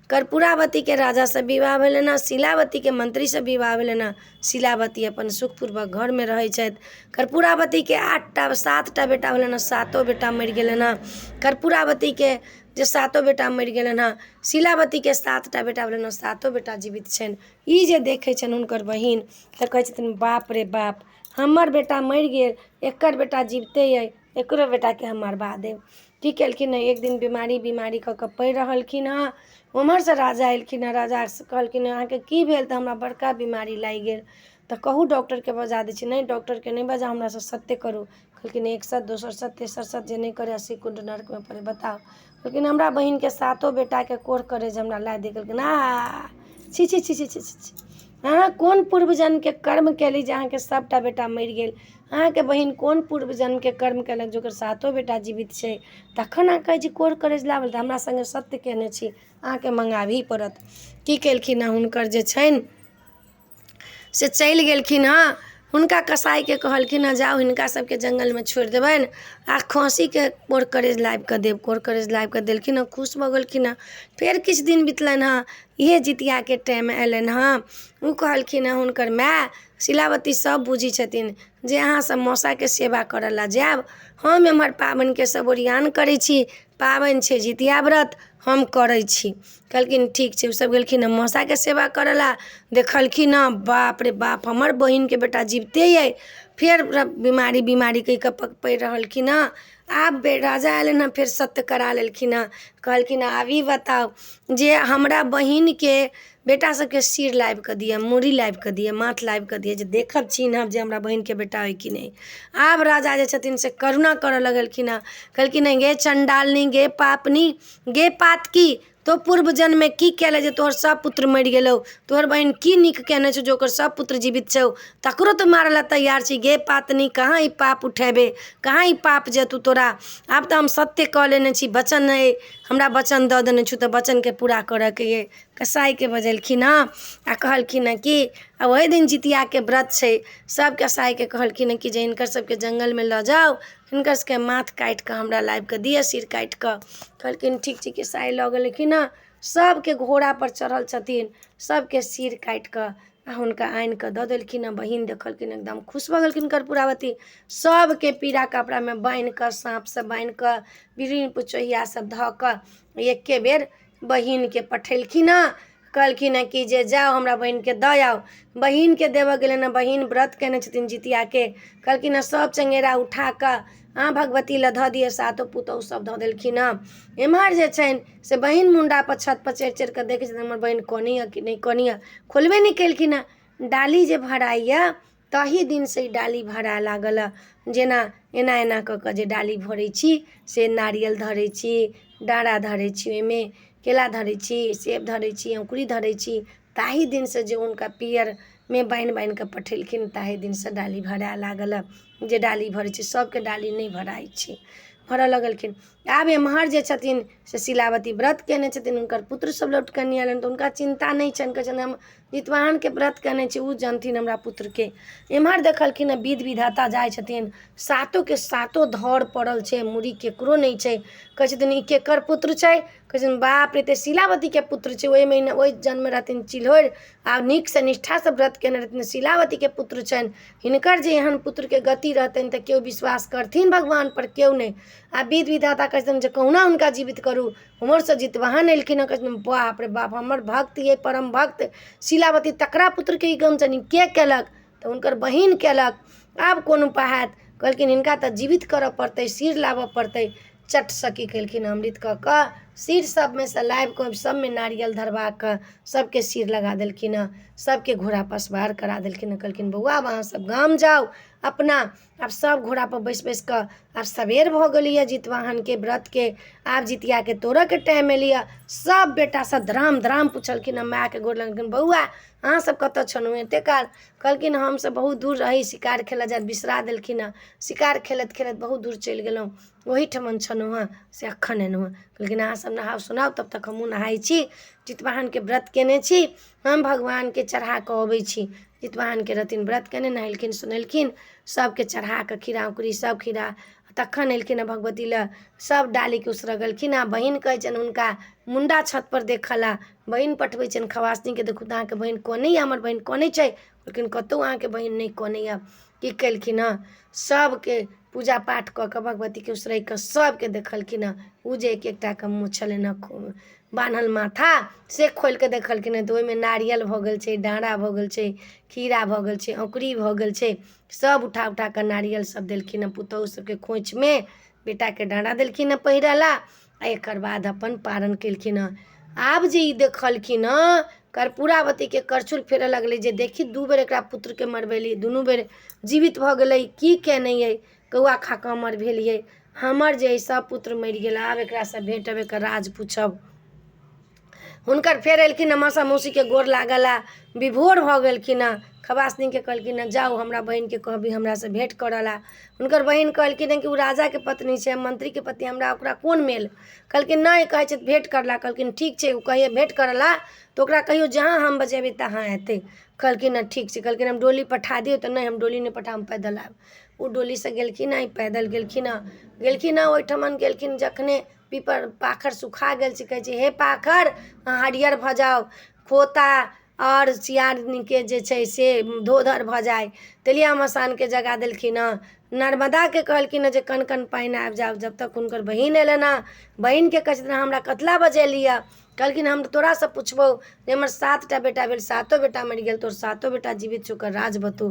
Speaker 1: कर्पूरावतीके राजासँ विवाह भेलनि हँ, शीलावतीके मन्त्रीसँ विवाह भेलनि हँ। शीलावती अपन सुखपूर्वक घरमे रहै छथि। कर्पूरावतीके 8टा 7टा बेटा भेलनि हँ, सातो बेटा मरि गेलनि हँ। कर्पूरावतीके जे सातो बेटा मरि गेलनि हँ, शीलावतीके 7टा बेटा भेलनि हँ, सातो बेटा जीवित छनि। ई जे देखै छनि हुनकर बहिन तऽ कहै छथिन बाप रे बाप, हमर बेटा मरि गेल, एकर बेटा जीविते अइ, एकरो बेटाके हम मरबा देब। की केलखिन हँ, एक दिन बीमारी बीमारी कऽ कऽ पड़ि रहलखिन हँ। ओम्हरसँ राजा एलखिन हँ। राजा कहलखिन अहाँके की भेल? तऽ हमरा बड़का बीमारी लागि गेल। तऽ कहू डॉक्टरके बजा दै छी। नहि, डॉक्टरके नहि बजाउ, हमरासँ सत्य करू। कहलखिन एक सत्य, दोसर सत्य, तेसर सत्य जे नहि करै 80 कुण्ड नरकमे पड़ै। बताउ। कहलखिन हमरा बहिनके सातो बेटाके कोढ़ करै जे हमरा ला दे। कहलखिन आ छी छी छी छी छी छी, अहाँ कोन पूर्व जन्मके कर्म केली जे अहाँके सभटा बेटा मरि गेल? अहाँके बहिन कोन पूर्व जन्मके कर्म केलक जे ओकर सातो बेटा जीवित छै? तखन अहाँ कहै छी कोढ़ करेज लाबल, तऽ हमरा सङ्गे सत्य केने छी, अहाँके मङ्गाबही पड़त। की केलखिन हँ, हुनकर जे छनि से चलि गेलखिन हँ। हुनका कसाइके कहलखिन हँ जाउ हिनका सबके जङ्गलमे छोड़ि देबनि आ खस्सीके कोर करेज लाबि कऽ देब। कोर करेज लाबि कऽ देलखिन हँ, खुश भऽ गेलखिन हँ। फेर किछु दिन बितलनि हँ, इएह जितियाके टाइम अयलनि हँ। ओ कहलखिन हँ हुनकर माय शीलावती सब बुझै छथिन जे अहाँसब मौसाके सेवा करऽ लए जायब, हम एम्हर पाबनिके सब ओरियान करै छी, पाबनि छै जितिया व्रत, हम करै छी। कहलखिन ठीक छै। ओसब गेलखिन हँ मौसाके सेवा करऽ लए, देखलखिन हँ बाप रे बाप, हमर बहिनके बेटा जीविते अइ। फेर बीमारी बीमारी कहि कऽ पड़ि रहलखिन हँ। आब राजा अयलनि हँ, फेर सत्य करा लेलखिन हँ। कहलखिन हँ आब ई बताउ जे हमरा बहिनके बेटा सबके सिर लाबि कऽ दिअ, मूड़ी लाबि कऽ दिअ, माथ लाबि कऽ दिअ, जे देखब चिन्हब जे हमरा बहिनके बेटा अइ कि नहि। आब राजा जे छथिन से करुणा करऽ लगलखिन हँ। कहलखिन हँ गे चण्डालनी, गे पापनी, गे पातकी, तो पूर्व जन्ममे की केले जे तोहर सब पुत्र मरि गेलौ? तोहर बहिन की नीक केने छौ जे ओकर सब पुत्र जीवित छौ, तकरो तो मारऽ लए तैयार छी? गे पातनी, कहाँ ई पाप उठेबे, कहाँ ई पाप जेतौ तोरा? हमरा आब तऽ हम सत्य कऽ लेने छी, वचन अइ, हमरा वचन दऽ देने छी तऽ वचनके पूरा करऽके अइ। कसाइके बजेलखिन हँ आ कहलखिन हँ कि आ ओहि दिन जितियाके व्रत छै। सभ कसाइके कहलखिन हँ कि जे हिनकर सबके जङ्गलमे लऽ जाउ, हिनकर सबके माथ काटि कऽ हमरा लाबि कऽ दिअ, सिर काटि कऽ। कहलखिन ठीक छै। कसाइ लऽ गेलखिन हँ, सबके घोड़ापर चढ़ल छथिन, सबके सिर काटि कऽ आ हुनका आनि कऽ दऽ देलखिन हँ। बहिन देखलखिन, एकदम खुश भऽ गेलखिन। कर्पूरावती सबके पीरा कपड़ामे बान्हि कऽ, साँपसँ बान्हि कऽ, बिरिन पुचोहिया सब धऽ कऽ एके बेर बहिनके पठेलखिन हँ। कहलखिन हँ कि जे जाउ, हमरा बहिनके दऽ आउ। बहिनके देबऽ गेलनि हँ, बहिन व्रत केने छथिन जितियाके। कहलखिन हँ सभ चङ्गेरा उठा कऽ अहाँ भगवती लए धऽ दिअ। सातो पुतहु सब धऽ देलखिन हँ। एम्हर जे छनि से बहिन मुण्डापर छतपर चढ़ि चढ़ि कऽ देखै छथिन, हमर बहिन कनैए कि नहि कनैए। खोलबे नहि केलखिन हँ। डाली जे भराइए ताहि दिनसँ ई डाली भराय लागल हँ। जेना एना एना कऽ कऽ जे डाली भरै छी, से नारियल धरै छी, डाँरा धरै छी, ओहिमे केरा धरै छी, सेब धरै छी, अँकुरी धरै छी। ताहि दिनसँ जे हुनका पीयरमे बान्हि बान्हि कऽ पठेलखिन, ताहि दिनसँ डाली भराय लागल हँ। जे डाली भरै छै, सभके डाली नहि भराइ छै, भरऽ लगलखिन। आब एम्हर जे छथिन से शीलावती व्रत कयने छथिन। हुनकर पुत्र सब लौट कऽ नहि अयलनि तऽ हुनका चिन्ता नहि छनि। कहै छथिन हम जितवाहनके व्रत कयने छी, ओ जनथिन हमरा पुत्रके। एम्हर देखलखिन हँ विध विधाता जाइ छथिन, सातोके सातो धर पड़ल छै, मूड़ी ककरो नहि छै। कहै छथिन ई केकर पुत्र छै? कहै छथिन बाप रे, तऽ शीलावतीके पुत्र छै। ओहि महिना ओहि जन्म रहथिन चिल्होरि आ नीकसँ निष्ठासँ व्रत कयने रहथिन, शीलावतीके पुत्र छनि हिनकर। जे एहन पुत्रके गति रहतनि तऽ केओ विश्वास करथिन भगवानपर? केओ नहि। आ विध विधाता कहै छथिन जे कहुना हुनका जीवित करू। उम्हरसँ जितवाहन एलखिन हँ। कहै छथिन बाप रे बाप, हमर भक्त ये परम भक्त शीलावती, तकरा पुत्रके ई गमचनी के केलक? तऽ हुनकर बहिन केलक। आब कोन उपाय हैत? कहलखिन हिनका तऽ जीवित करऽ पड़तै, सिर लाबऽ पड़तै। चटसँ की केलखिन? अमृत कऽ कऽ सिर सबमे सँ लाबि कऽ सबमे नारियल धरबा कऽ सबके सिर लगा देलखिन हँ। सबके घोड़ापर सवार करा देलखिन हँ। कहलखिन बौआ, आब अहाँ सब गाम जाउ अपना। आब सब घोड़ापर बैसि बैसि कऽ, आब सबेर भऽ गेलैए, जितवाहनके व्रतके आब जितियाके तोड़ऽके टाइम एलैए। सब बेटा सब धराम धराम पुछलखिन हँ, मायके गोर लगलखिन, बौआ अहाँ सब कतऽ छलहुँ एते काल? कहलखिन हमसब बहुत दूर रही, शिकार खेलऽ जाइत बिसरा देलखिन हँ, शिकार खेलैत खेलैत बहुत दूर चलि गेलहुँ, ओहिठमन छलहुँ हँ, से एखन एलहुँ हँ। कहलखिन अहाँ सब नहाउ सोनाउ, तब तक हमहूँ नहाइ छी, जितवाहनके व्रत केने छी, हम भगवानके चढ़ा कऽ अबै छी। जितवाहनके रहथिन व्रत केने। नहेलखिन सोनेलखिन, सबके चढ़ा कऽ खीरा औंकुरी सब खीरा, तखन एलखिन हँ भगवती लए, सब डालीके उसरगलखिन हँ। बहिन कहै छनि हुनका मुण्डा छतपर देखऽ लए। बहिन पठबै छनि खवासनीके, देखू तऽ अहाँके बहिन कनैए, हमर बहिन कनै छै। कहलखिन कतहु अहाँके बहिन नहि कनैए। की केलखिन हँ? सबके पूजा पाठ कऽ कऽ भगवतीके उसरगि कऽ सबके देखलखिन हँ। ओ जे एक एकटाके मुँह छलनि हँ बान्हल माथा, से खोलि कऽ देखलखिन हँ तऽ ओहिमे नारियल भऽ गेल छै, डाँरा भऽ गेल छै, खीरा भऽ गेल छै, औँकुरी भऽ गेल छै। सब उठा उठा कऽ नारियल सब देलखिन हँ पुतहु सबके खोँइछमे, बेटाके डाँरा देलखिन हँ पहिरऽ लए आ एकर बाद अपन पारन केलखिन हँ। आब जे ई देखलखिन हँ, कर्पूरावतीके करछुल फेरऽ लगलै जे देखी दू बेर एकरा पुत्रके मरबेली, दुनू बेर जीवित भऽ गेलै, की केने अइ? कौआ खा कऽ अमर भेलियै? हमर जे अइ सब पुत्र मरि गेल, आब एकरासँ भेटब, एकर राज पूछब। हुनकर फेर एलखिन हँ, मौसा मौसीके गोर लागल आ विभोर भऽ गेलखिन हँ। खवासनीके कहलखिन हँ जाउ, हमरा बहिनके कहबी हमरासँ भेँट करऽ लए। हुनकर बहिन कहलखिन हँ कि ओ राजाके पत्नी छै, हम मन्त्रीके पत्नी, हमरा ओकरा कोन मेल? कहलखिन नहि, कहै छथि भेँट करऽ लए। कहलखिन ठीक छै, ओ कहैए भेँट करऽ लए तऽ ओकरा कहियौ जहाँ हम बजेबै तहाँ एतै। कहलखिन हँ ठीक छै। कहलखिन हम डोली पठा दियौ? तऽ नहि, हम डोली नहि पठायब, हम पैदल आयब। ओ डोलीसँ गेलखिन हँ, ई पैदल गेलखिन हँ। गेलखिन हँ ओहिठमन गेलखिन, जखने पीपर पाखरि सुखा गेल छै, कहै छै हे पाखरि, अहाँ हरियर भऽ जाउ, खोता आओर सियारनीके जे छै से धोधर भऽ जाइ। तेलिया मसानके जगा देलखिन हँ। नर्मदाके कहलखिन हँ जे कन कन पानि आबि जाउ। जब तक हुनकर बहिन एलनि हँ, बहिनके कहै छथिन हमरा कथी लए बजेलियै? कहलखिन हम तोरासँ पुछबौ जे हमर 7टा बेटा भेल, सातो बेटा मरि गेल, तोहर सातो बेटा जीवित छौ, ओकर राज बतो।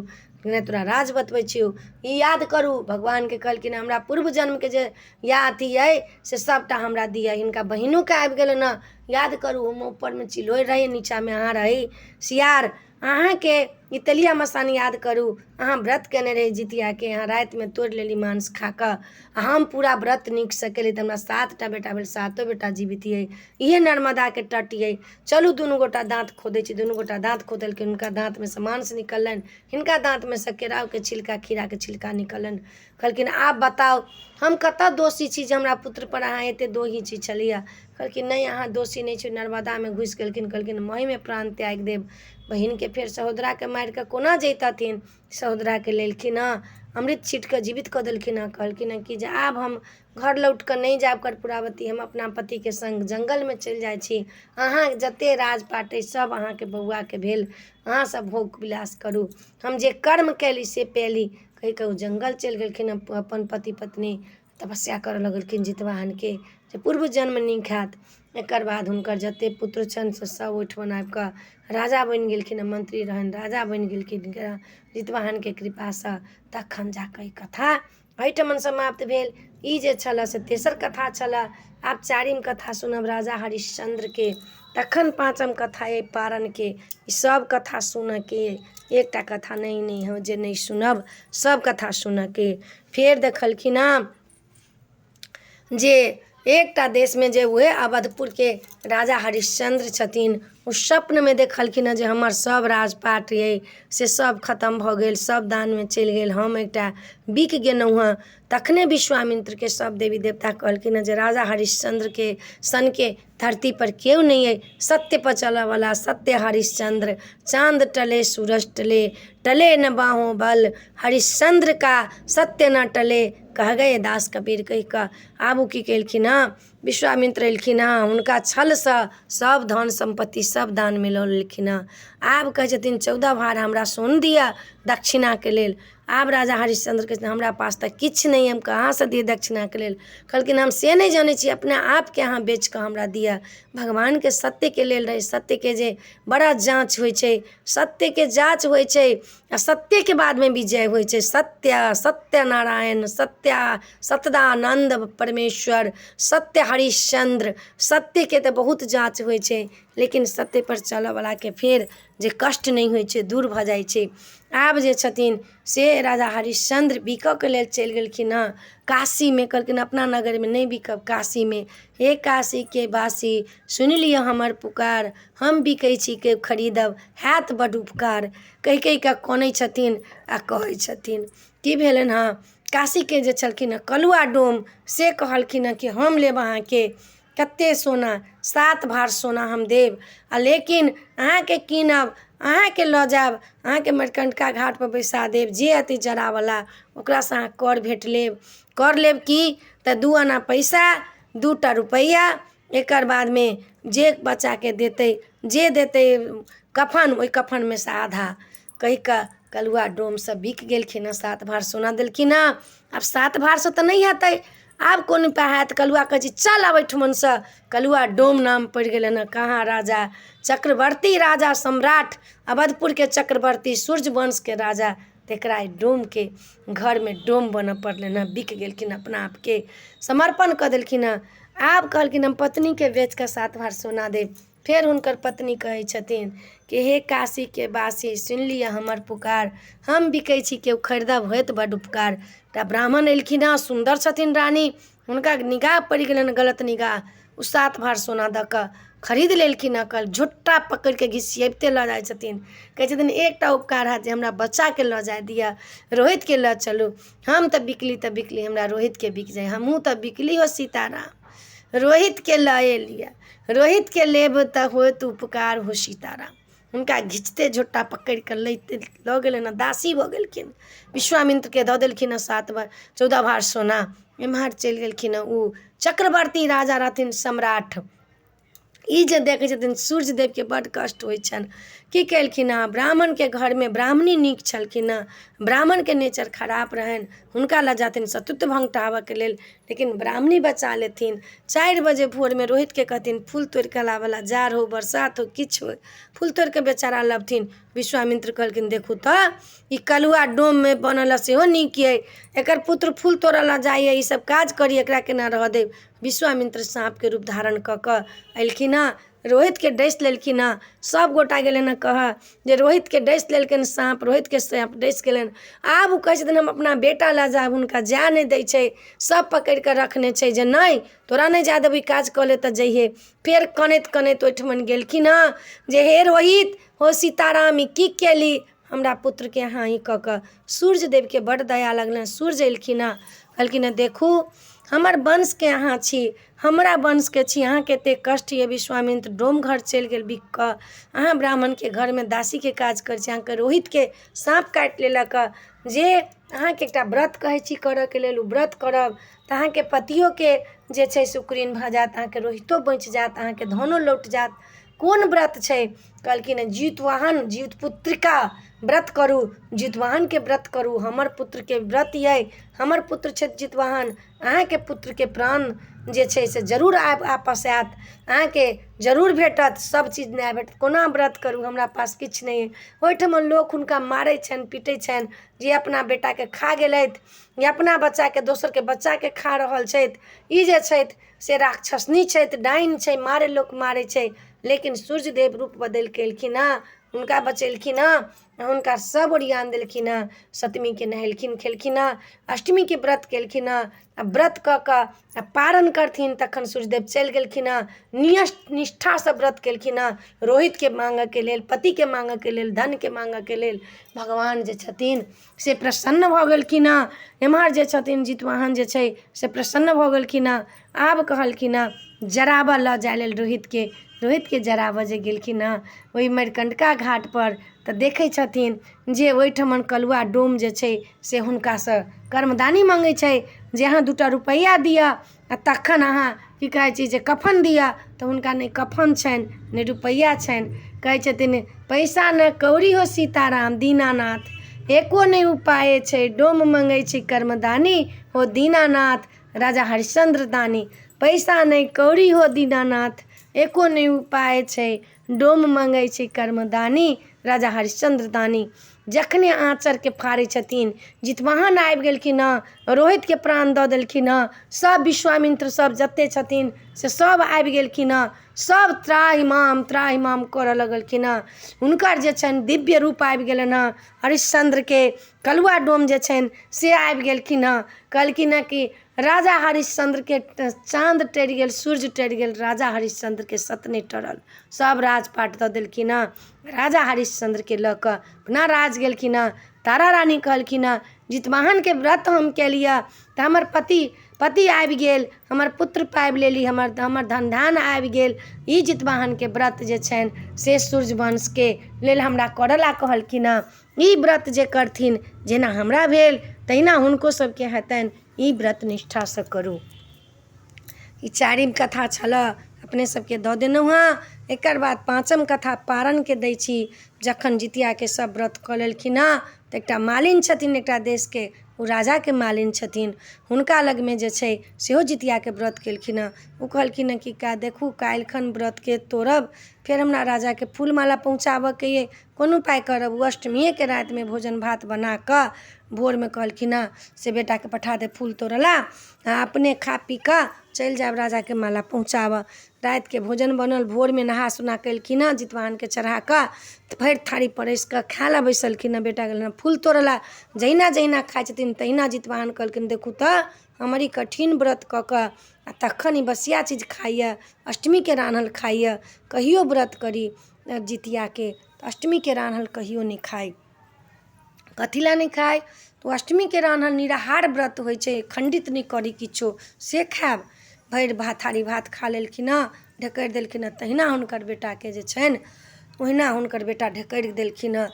Speaker 1: नहि, तोरा राज बतबै छियौ, ई याद करू। भगवानके कहलखिन हमरा पूर्व जन्मके जे या अथी अइ से सभटा हमरा दिअ। हिनका बहिनोके आबि गेलनि हँ, याद करू, हम ऊपरमे चिल्होरि रही, नीचाँमे अहाँ रही सियार, अहाँके ई तेलिया मसान याद करू, अहाँ व्रत कयने रही जितियाके, अहाँ रातिमे तोड़ि लेली मांस खा कऽ आ हम पूरा व्रत नीकसँ केली तऽ हमरा 7टा बेटा भेल, सातो बेटा जीवित अइ, इहे नर्मदाके तट अइ, चलू दुनू गोटा दाँत खोदै छी। दुनू गोटा दाँत खोदलखिन, हुनका दाँतमे सँ मांस निकललनि, हिनका दाँतमे सँ केराउके छिलका, खीराके छिलका निकललनि। कहलखिन आब बताउ हम कतऽ दोषी छी जे हमरा पुत्रपर अहाँ एतेक दोही छी छलियै। कहलखिन नहि, अहाँ दोषी नहि छी। नर्मदामे घुसि गेलखिन, कहलखिन महीमे प्राण त्यागि देब। बहिनके फेर सहोदराके मारि कऽ कोना जैतथिन? सहोदराके लेलखिन हँ, अमृत छीट कऽ जीवित कऽ देलखिन हँ। कहलखिन हँ कि जे आब हम घर लौट कऽ नहि जायब कर्पूरावती, हम अपना पतिके सङ्ग जङ्गलमे चलि जाइ छी। अहाँ जतेक राजपाट अइ सभ अहाँके बौआके भेल, अहाँसभ भोग विलास करू, हम जे कर्म कयली से पेली। कहि कऽ ओ जङ्गल चलि गेलखिन। अपन पति पत्नी तपस्या करऽ लगलखिन जितवाहनके जे पूर्व जन्म नीक हैत। एकर बाद हुनकर जतेक पुत्र छनि से सभ ओहिठमन आबि कऽ राजा बनि गेलखिन हँ, मंत्री रहनि, राजा बनि गेलखिन जितवाहनके कृपासँ। तखन जा कऽ ई कथा एहिठमन समाप्त भेल। ई जे छलए से तेसर कथा छलए। आब चारिम कथा सुनब राजा हरिश्चन्द्रके, तखन पाँचम कथा अइ पारणके। ई सभ कथा सुनऽके, एकटा कथा नहि नहि हो जे नहि सुनब, सभ कथा सुनऽके। फेर देखलखिन हँ जे एकटा देशमे जे उएह अवधपुरके राजा हरिश्चन्द्र छथिन, ओ स्वप्नमे देखलखिन हँ जे हमर सभ राजपाट अइ से सभ खतम भऽ गेल, सभ दानमे चलि गेल, हम एकटा बिक गेलहुँ हँ। तखने विश्वामित्रके सभ देवी देवता कहलखिन हँ जे राजा हरिश्चन्द्रके सनके धरतीपर केओ नहि अइ सत्यपर चलऽवला, सत्य हरिश्चन्द्र। चाँद टले सूरज टले टले न बाहों बल, हरिश्चन्द्र का सत्य न टले, कह गए दास कबीर। कहि कऽ आब ओ की केलखिन हँ, विश्वामित्र एलखिन हँ, हुनका छलसँ सभ धन सम्पत्ति सभ दानमे लऽ लेलखिन हँ। आब कहै छथिन 14 भार हमरा सोन दिअ दक्षिणाके लेल। आब राजा हरिश्चन्द्र कहै छथिन हमरा पास तऽ किछु नहि, हम कहाँसँ दिअ दक्षिणाके लेल? कहलखिन हम से नहि जनै छी, अपना आपके अहाँ बेचि कऽ हमरा दिअ। भगवानके सत्यके लेल रहै, सत्यके जे बड़ा जाँच होइ छै, सत्यके जाँच होइ छै आ सत्यके बादमे विजय होइ छै। सत्य सत्य नारायण सत्या सतदानन्द परमेश्वर सत्य हरिश्चन्द्र। सत्यके तऽ बहुत जाँच होइ छै, लेकिन सत्यपर चलऽवलाके फेर जे कष्ट नहि होइ छै, दूर भऽ जाइ छै। आब जे छथिन से राजा हरिश्चन्द्र बिकऽके लेल चलि गेलखिन हँ काशीमे। कहलखिन अपना नगरमे नहि बिकब, काशीमे। हे काशीके वासी, सुनि लिअ हमर पुकार, हम बिकै छी के खरीदब हैत बड्ड उपकार। कहि कहि कऽ कनै छथिन आ कहै छथिन। की भेलनि हँ, काशीके जे छलखिन हँ कलुआ डोम, से कहलखिन हँ कि हम लेब अहाँके, कतेक सोना? 7 भार सोना हम देब, आ लेकिन अहाँके कीनब, अहाँके लऽ जायब, अहाँके मणिकर्णिका घाटपर बैसा देब, जे अथी जरावला ओकरासँ अहाँ कर भेट लेब। कर लेब की तऽ 2 आना पैसा, 2टा रुपैआ, एकर बादमे जे बच्चाके देतै, जे देतै कफन, ओहि कफनमे सँ आधा। कहि कऽ कलुआ डोमसँ बिक गेलखिन हँ, 7 भार सोना देलखिन हँ। आब 7 भारसँ तऽ नहि हेतै, आब कोन उपाय हैत? कलुआ कहै छै चल आब एहिठुमनसँ। कलुआ डोम नाम पड़ि गेलनि हँ। कहाँ राजा चक्रवर्ती, राजा सम्राट अवधपुरके चक्रवर्ती सूर्यवंशके राजा, तकरा डोमके घरमे डोम बनऽ पड़लनि हँ। बिक गेलखिन, अपना आपके समर्पण कऽ देलखिन हँ। आब कहलखिन हम पत्नीके बेचि कऽ 7 भार सोना देब। फेर हुनकर पत्नी कहै छथिन कि हे काशीके वासी, सुनि लिअ हमर पुकार, हम बिकै छी केओ खरीदब होयत बड्ड उपकार। एकटा ब्राह्मण एलखिन हँ, सुन्दर छथिन रानी, हुनका निगाह पड़ि गेलनि, गलत निगाह, ओ 7 भार सोना दऽ कऽ खरीद लेलखिन हँ। कहल झोट्टा पकड़ि कऽ घिसियबिते लऽ जाइ छथिन। कहै छथिन एकटा उपकार हैत जे हमरा बच्चाके लऽ जाय दिअ, रोहितके लऽ चलू, हम तऽ बिकली तऽ बिकली, हमरा रोहितके बिक जाय, हमहूँ तऽ बिकली हो सीताराम, रोहितके लए लिअ, रोहितके लेब तऽ होयत उपकार हो सीताराम। हुनका घिचते झोट्टा पकड़ि कऽ लैते लऽ गेलनि हँ, दासी भऽ गेलखिन। विश्वामित्रके दऽ देलखिन हँ 7 बार 14 भार सोना। एम्हर चलि गेलखिन हँ ओ चक्रवर्ती राजा रहथिन सम्राट। ई जे देखै छथिन सूर्यदेवके बड्ड कष्ट होइ छनि। की केलखिन हँ, ब्राह्मणके घरमे ब्राह्मणी नीक छलखिन हँ, ब्राह्मणके नेचर खराब रहनि, हुनका लऽ जाथिन सतुत्व भङ्ग ढाबऽके लेल, लेकिन ब्राह्मणी बचा लेथिन। 4 बजे भोरमे रोहितके कहथिन फूल तोड़ि कऽ लाबऽ ला, जाड़ हो बरसात हो किछु हो, फूल तोड़ि कऽ बेचारा लबथिन। विश्वामित्र कहलखिन देखू तऽ ई कलुआ डोममे बनल सेहो नीक अइ, एकर पुत्र फूल तोड़ऽ लए जाइए, ई सब काज करी, एकरा केना रहऽ देब? विश्वामित्र साँपके रूप धारण कऽ कऽ एलखिन हँ, रोहितके डसि लेलखिन हँ। सभ गोटा गेलनि हँ कहऽ जे रोहितके डसि लेलकनि साँप, रोहितके साँप डसि गेलनि। आब ओ कहै छथिन हम अपना बेटा लए जायब, हुनका जाय नहि दै छै, सभ पकड़ि कऽ रखने छै जे नहि तोरा नहि जाय देबौ, ई काज कऽ ले तऽ जइहे। फेर कनैत कनैत ओहिठमन गेलखिन हँ जे हे रोहित हो सीताराम, ई की केली? हमरा पुत्रके अहाँ ई कऽ कऽ सूर्यदेवके बड्ड दया लगलनि। सूर्य एलखिन हँ, कहलखिन हँ देखू हमर वंशके अहाँ छी, हमरा वंशके छी, अहाँके एतेक कष्ट यऽ। विश्वामित्र डोम घर चलि गेल बिक कऽ, अहाँ ब्राह्मणके घरमे दासीके काज करै छी, अहाँके रोहितके साँप काटि लेलक हँ। जे अहाँके एकटा व्रत कहै छी करऽके लेल, ओ व्रत करब तऽ अहाँके पतियोके जे छै से उकरीन भऽ जायत, अहाँके रोहितो बचि जायत, अहाँके धनो लौट जायत। कोन व्रत छै? कहलखिन हँ जितवाहन जितपुत्रिका व्रत करू, जितवाहनके व्रत करू। हमर पुत्रके व्रत अइ, हमर पुत्र छथि जितवाहन, अहाँके पुत्रके प्राण जे छै से जरूर आबि आपस आयत, अहाँके जरूर भेटत, सभ चीज न्याय भेटत। कोना व्रत करू, हमरा पास किछु नहि अइ। ओहिठमा लोक हुनका मारै छनि पीटै छनि जे अपना बेटाके खा गेलथि या अपना बच्चाके दोसरके बच्चाके खा रहल छथि, ई जे छथि से राक्षसनी छथि, डाइन छै, मारे लोक मारै छै। लेकिन सूर्यदेव रूप बदलि कऽ एलखिन हँ, हुनका बचेलखिन हँ, हुनका सभ ओरियान देलखिन हँ। सप्तमीके नहेलखिन खेलखिन हँ, अष्टमीके व्रत केलखिन हँ, आ व्रत कऽ कऽ आ पारण करथिन तखन सूर्यदेव चलि गेलखिन हँ। नियस निष्ठासँ व्रत केलखिन हँ रोहितके माँगऽके लेल, पतिके माँगऽके लेल, धनके माँगऽके लेल। भगवान जे छथिन से प्रसन्न भऽ गेलखिन हँ। एम्हर जे छथिन जितवाहन जे छै से प्रसन्न भऽ गेलखिन हँ। आब कहलखिन हँ जराबऽ लऽ जाइ लेल रोहितके। रोहितके जराबऽ जे गेलखिन हँ ओहि मरिकण्डका घाटपर, तऽ देखै छथिन जे ओहिठमन कलुआ डोम जे छै से हुनकासँ कर्मदानी मङ्गै छै जे अहाँ 2 टा रुपैआ दिअ आ तखन अहाँ की कहै छै जे कफन दिअ। तऽ हुनका नहि कफन छनि नहि रुपैआ छनि। कहै छथिन पैसा नहि कौड़ी हो सीताराम दीनानाथ, एको नहि उपाय छै, डोम मङ्गै छै कर्मदानी हो दीनानाथ राजा हरिश्चन्द्र दानी। पैसा नहि कौड़ी हो दीनानाथ, एको नहि उपाय छै, डोम मङ्गै छै कर्मदानी राजा हरिश्चन्द्र दानी। जखने आँचरके फाड़ै छथिन जितवाहन आबि गेलखिन हँ, रोहितके प्राण दऽ देलखिन हँ। सभ विश्वामित्र सभ जते छथिन से सभ आबि गेलखिन हँ, सभ त्राहिमाम त्राहिमाम करऽ लगलखिन हँ। हुनकर जे छनि दिव्य रूप आबि गेलनि हँ हरिश्चन्द्रके। कलुआ डोम जे छनि से आबि गेलखिन हँ, कहलखिन हँ कि राजा हरिश्चन्द्रके चाँद टरि गेल, सूर्य टरि गेल, राजा हरिश्चन्द्रके सत नहि टरल। सभ राजपाट दऽ देलखिन हँ। राजा हरिश्चन्द्रके लऽ कऽ अपना राज गेलखिन हँ। तारा रानी कहलखिन हँ जितवाहनके व्रत हम केलियै तऽ हमर पति आबि गेल, हमर पुत्र पाबि लेली, हमर धन धान आबि गेल। ई जितवाहनके व्रत जे छनि से सूर्यवंशके लेल हमरा करऽ लए कहलखिन हँ। ई व्रत जे करथिन जेना हमरा भेल तहिना हुनको सबके हेतनि। ई व्रत निष्ठासँ करू। ई चारिम कथा छलऽ, अपने सबके दऽ देलहुँ हँ। एकर बाद पाँचम कथा पारणके दै छी। जखन जितियाके सब व्रत कऽ लेलखिन हँ तऽ एकटा मालिन छथिन एकटा देशके, ओ राजाके मालिन छथिन, हुनका लगमे जे छै सेहो जितियाके व्रत केलखिन हँ। ओ कहलखिन हँ कि देखू काल्हिखन व्रतके तोड़ब, फेर हमरा राजाके फूल माला पहुँचाबऽके अइ, कोन उपाय करब? ओ अष्टमिएके रातिमे भोजन भात बना कऽ भोरमे कहलखिन हँ से बेटाके पठा दे फूल तोड़ऽ ला, आ अपने खा पी कऽ चलि जायब राजाके माला पहुँचाबऽ। रातिके भोजन बनल, भोरमे नहा सोना कऽ एलखिन हँ, जितवाहनके चढ़ा कऽ भरि थारी परसि कऽ खाय लए बैसलखिन हँ। बेटा गेलनि हँ फूल तोड़ऽ लए। जहिना जहिना खाइ छथिन तहिना जितवाहन कहलखिन देखू तऽ हमर ई कठिन व्रत कऽ कऽ आ तखन ई बसिया चीज खाइए, अष्टमीके रान्हल खाइए। कहियो व्रत करी जितियाके तऽ अष्टमीके रान्हल कहियो नहि खाइ। कथी लए नहि खाइ? तऽ ओ अष्टमीके रान्हल निराहार व्रत होइ छै, खण्डित नहि करी किछो, से खायब। भरि भात थारी भात खा लेलखिन हँ, ढेकरि देलखिन हँ। तहिना हुनकर बेटाके जे छनि ओहिना हुनकर बेटा ढेकरि देलखिन हँ।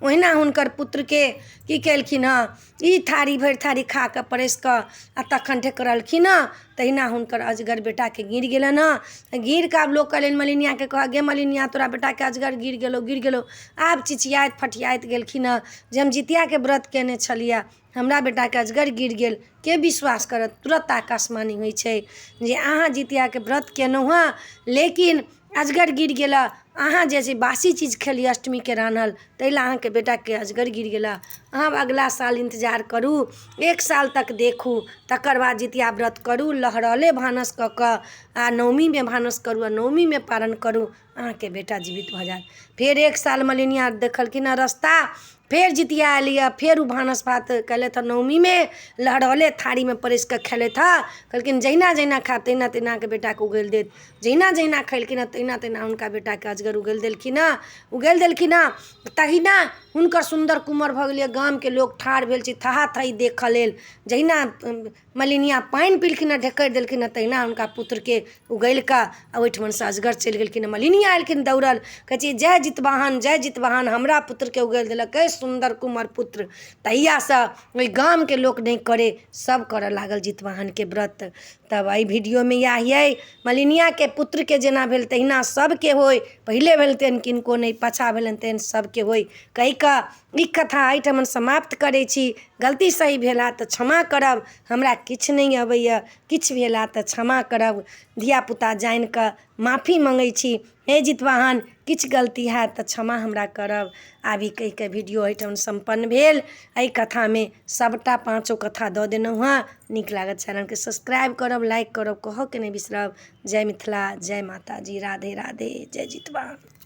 Speaker 1: ओहिना हुनकर पुत्रके की केलखिन हँ, ई थारी भरि थारी खा कऽ परसि कऽ आ तखन ढेकरलखिन हँ, तहिना हुनकर अजगर बेटाके गिर गेलनि हँ। गिर कऽ आब लोक कहलनि मलिनियाके, कहऽ गे मलिनिया तोरा बेटाके अजगर गिर गेलौ गिर गेलौ। आब चिचियाइत फटियाइत गेलखिन हँ जे हम जितियाके व्रत केने छलियै, हमरा बेटाके अजगर गिर गेल, के विश्वास करत? तुरन्त आकाशवाणी होइ छै जे अहाँ जितियाके व्रत केलहुँ हँ लेकिन अजगर गिर गेलऽ, अहाँ जे छै बासी चीज खेलियै अष्टमीके रान्हल, ताहि लए अहाँके बेटाके अजगर गिर गेलऽ। अहाँ अगिला साल इन्तजार करू, एक साल तक देखू, तकर बाद जितिया व्रत करू, लहरले भानस कऽ कऽ आ नवमीमे भानस करू आ नवमीमे पारण करू, अहाँके बेटा जीवित भऽ जायत। फेर एक साल मलिनिया देखलखिन हँ रस्ता फेर जितिया एलैए, फेर ओ भानस भात केलथि हँ। नवमीमे लहरौले थारीमे परसि कऽ खेलथि हँ। कहलखिन जहिना जहिना खायब तहिना तहिना अहाँके बेटाके उगलि देत। जहिना जहिना खेलखिन हँ तहिना तहिना हुनका बेटाके अजगर उगलि देलखिन हँ, उगलि देलखिन हँ। तहिना हुनकर सुन्दर कुमर भऽ गेलै। गामके लोक ठाढ़ भेल छै थहाथही देखऽ लेल। जहिना मलिनिया पानि पीलखिन हँ, ढेकरि देलखिन हँ, तहिना हुनका पुत्रके उगलि कऽ आ ओहिठमनसँ अजगर चलि गेलखिन हँ। मलिनिया एलखिन दौड़ल, कहै छै जय जितवाहन, जय जितवाहन, हमरा पुत्रके उगलि देलक हे सुन्दर कुमर पुत्र। तहियासँ ओहि गामके लोक नहि करै, सब करऽ लागल जितवाहनके व्रत। तब एहि वीडियोमे इएह अइ, मलिनियाके पुत्रके जेना भेल तहिना सबके होइ। पहिले भेल तेहन किनको नहि, पाछाँ भेलनि तेहन सबके होइ कहि कऽ ई कथा एहिठमन समाप्त करै छी। गलती सही भेल हैत तऽ क्षमा करब, हमरा किछु नहि अबैए, किछु भेल हैत तऽ क्षमा करब। धियापुता जानि कऽ माफी मङ्गै छी। हे जितवाहन, किछु गलती हैत तऽ क्षमा हमरा करब। आब ई कहि कऽ वीडियो एहिठाम सम्पन्न भेल। एहि कथामे सभटा पाँचो कथा दऽ देलहुँ हँ। नीक लागत चैनलके सब्सक्राइब करब, लाइक करब, कहऽके नहि बिसरब। जय मिथिला, जय माताजी, राधे राधे, जय जितवाहन।